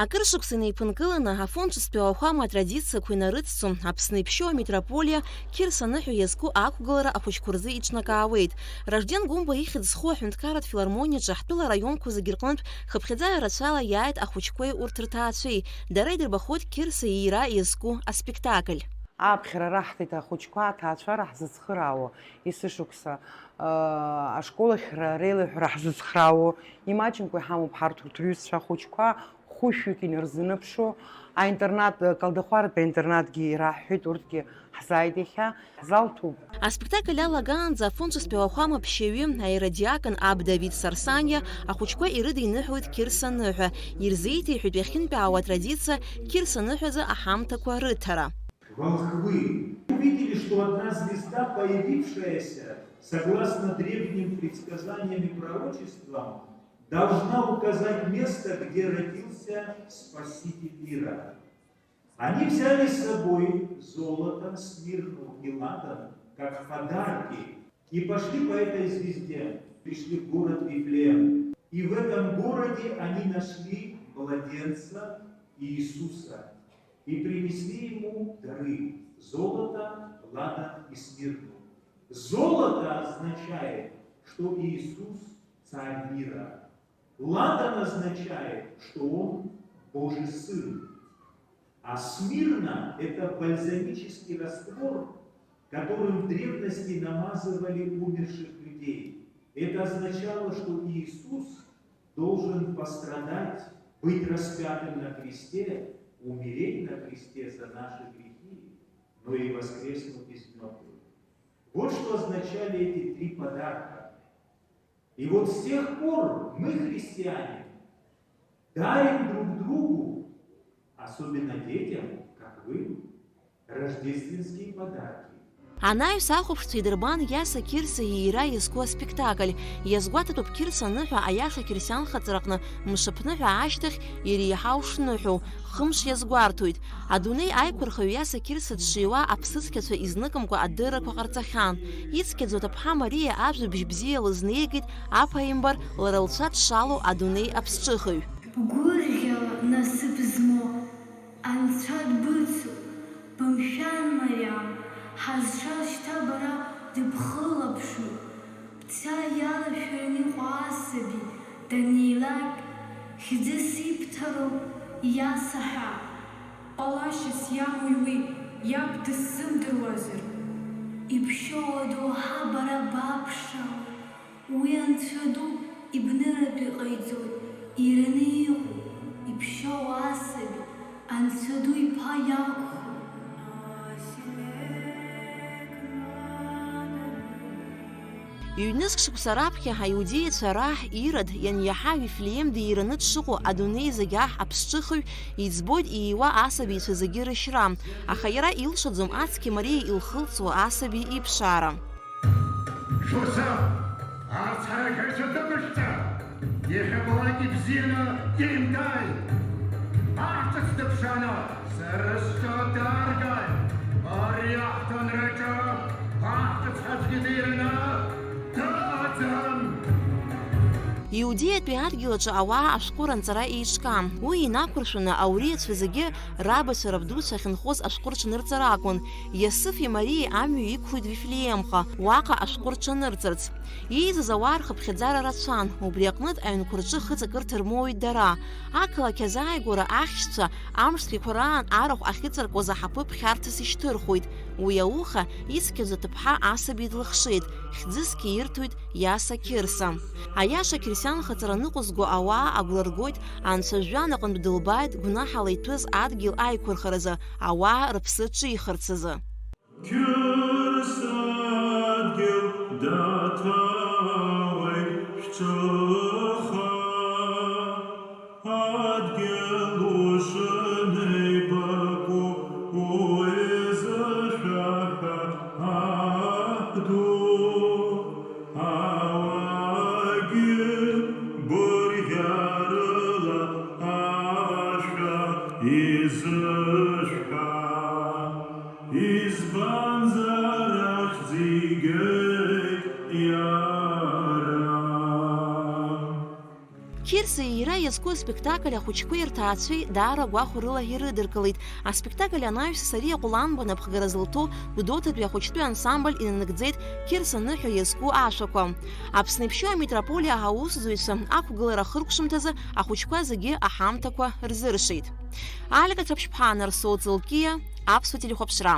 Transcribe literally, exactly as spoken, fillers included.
Акыр шықәса инеиԥынкыланы, афонҿыстәи ауахәама атрадициақәа инарыцҵо, Аԥсны иԥшьоу амитрополиа Қьырса ныҳәа иазку ақәгылара ахәыҷқәа рзы иҿнакаауеит. Ражден Гәымба ихьӡ зху аҳәынҭқарратә филармониаҿы ҳтәыла араионқәа зегьы рҟынтә хыԥхьаӡа рацәала иааит ахәыҷқәеи урҭ рҭаацәеи. Дара идырбахоит Қьырса иира иазку аспектакль. Аԥхьара раҳҭеит ахәыҷқәа, аҭаацәара ҳзыцхыраауа, есышықәса, аа, ашкол ахь ра-, реилаҳәара ҳзыцхраауа, имаҷымкәа иҳамоуп ҳарҭ урҭ рҩызцәа ахәыҷқәа, хәышәҩык инарзынаԥшуа, аинтернат, Калдахәаратәи аинтернатгьы ираҳҳәеит, урҭгьы ҳзааит иахьа, ҳзалҭоуп. Аспектакль алагаанӡа афонҿыстәи ауахәама ԥшьаҩы, аеродиакон аб Давид Сарсаниа ахәыҷқәа ирыдиныҳәоит Қьырса ныҳәа, ирзеиҭеиҳәеит иахьынтәаауа атрадициа Қьырса ныҳәазы аҳамҭақәа рыҭара. Волхвы увидели, что одна звезда, появившаяся, согласно древним предсказаниям и пророчествам, должна указать место, где родился Спаситель мира. Они взяли с собой золото, смирну и ладан, как подарки, и пошли по этой звезде, пришли в город Вифлеем. И в этом городе они нашли младенца Иисуса и принесли ему дары: золото, ладан и смирну. Золото означает, что Иисус — царь мира. Ладан означает, что он — Божий Сын. А смирна — это бальзамический раствор, которым в древности намазывали умерших людей. Это означало, что Иисус должен пострадать, быть распятым на кресте, умереть на кресте за наши грехи, но и воскреснуть из мертвых. Вот что означали эти три подарка. И вот с тех пор мы, христиане, дарим друг другу, особенно детям, как вы, рождественские подарки. Анаҩс ахәаԥшцәа идырбан Иаса Қьырса иира иазку аспектакль. Иазгәаҭатәуп Қьырса ныҳәа аиаша қьырсианхаҵараҟны мшаԥныҳәа ашьҭахь иреиҳау шныҳәоу, хымш иазгәарҭоит. Адунеи аиқәырхаҩ Иаса Қьырса дшиуа аԥсыцқьацәа изныкымкәа адыррақәа ҟарҵахьан. Ицқьаӡоу аҭыԥҳа Мариа ажәабжь бзиа лызнеигеит аԥааимбар лара лцәа дшалоу адунеи аԥсҿыхаҩ. Гәырӷьала насыԥ змоу Анцәа дбыцуп, бымшәан, Мариам, ҳазшаз шьҭа бара дыбхылаԥшуп. Бца иалашәаран иҟоу асаби данеилак, хьӡыс ибҭароуп Иаса ҳәа. Ҟалашьас иамои уи, иаб дысзымдыруазар? Иԥшьоу адоуҳа бара баԥшаауеит. Уи Анцәа ду ибныратәы иҟаиҵоит, ираны иҟоу, иԥшьоу асаби, Анцәа ду иԥа иакәхоит. Ҩнызқь шықәса раԥхьа аиудеицәа раҳ Ирод ианиаҳа Вифлеем диираны дшыҟоу адунеи зегь аҳ аԥсҿыхаҩ иӡбоит ииуа асабицәа зегьы рышьра, аха иара илшаӡом ацқьа Мариа илхылҵуа асаби иԥшаара. Жозеф, арцҳара ҳәа ишәыдыбышәҵа, иахьабалак ибзианы еимдааит. Аҳ ҿыц дыԥшааны, сара сҿы дааргааит. Ари аҳҭынраҿы аҳ ҿыц ҳацәгьа дираны дыҟаӡам. Иудеиатәи адгьыл аҿы ауаа ашәҟәы ранҵара еиҿкаан. Уи инақәыршәаны ауриацәа зегьы рабацәа рабдуцәа ахьынхоз ашәҟәы рҽанырҵара акәын. Иосифи Мариеи амҩа иқәлеит Вифлеемҟа, уаҟа ашәҟәы рҽанырҵарц. Иеизаз ауаа рхыԥхьаӡара рацәан, убри аҟнытә аҩнқәа рҿы хыҵакырҭа рмоуит дара. Ақалақь азааигәара ахьшьцәа амш цәгьақәа раан арахә ахьыҵаркуаз аҳаԥы ԥхьарҭас ишьҭырхуеит. Уи ауха ицқьаӡоу аҭыԥҳа асаби длыхшеит, хьӡысгьы ирҭоит Иаса Қьырса. Аиаша қьырсианхаҵара ныҟәызго ауаа агәра ргоит, Анцәа жәҩан аҟынтә дылбааит гәнаҳала иҭәыз адгьыл аиқәырхаразы, ауаа рыԥсы ҿихырц азы. Қьырса адгьыл даҭаауеит шәҿыха. Адгьыл ушынеибаку уи зышәаҳәа аҳ ду, ауаагьы гәырӷьарыла ашәа изышәҳәа, избанзар ахьӡ игеит иара. Қьырса иира зку аспектакль ахәыҷқәеи рҭаацәеи даара гәахәарыла ирыдыркылеит. Аспектакль анаҩс Сариа Ҟәланба напхгара зылҭо Гәдоуҭатәи ахәыҷтәы ансамбль инанагӡеит Қьырса ныҳәа иазку ашәақәа. Аԥсны иԥшьоу амитрополиа аусзуҩцәа ақәгылара ахыркәшамҭазы ахәыҷқәа зегьы аҳамҭақәа рзыршеит. Алика Ҭаԥшьԥҳа, Нарсоу Ҵылкиа, Аԥсуа телехәаԥшра.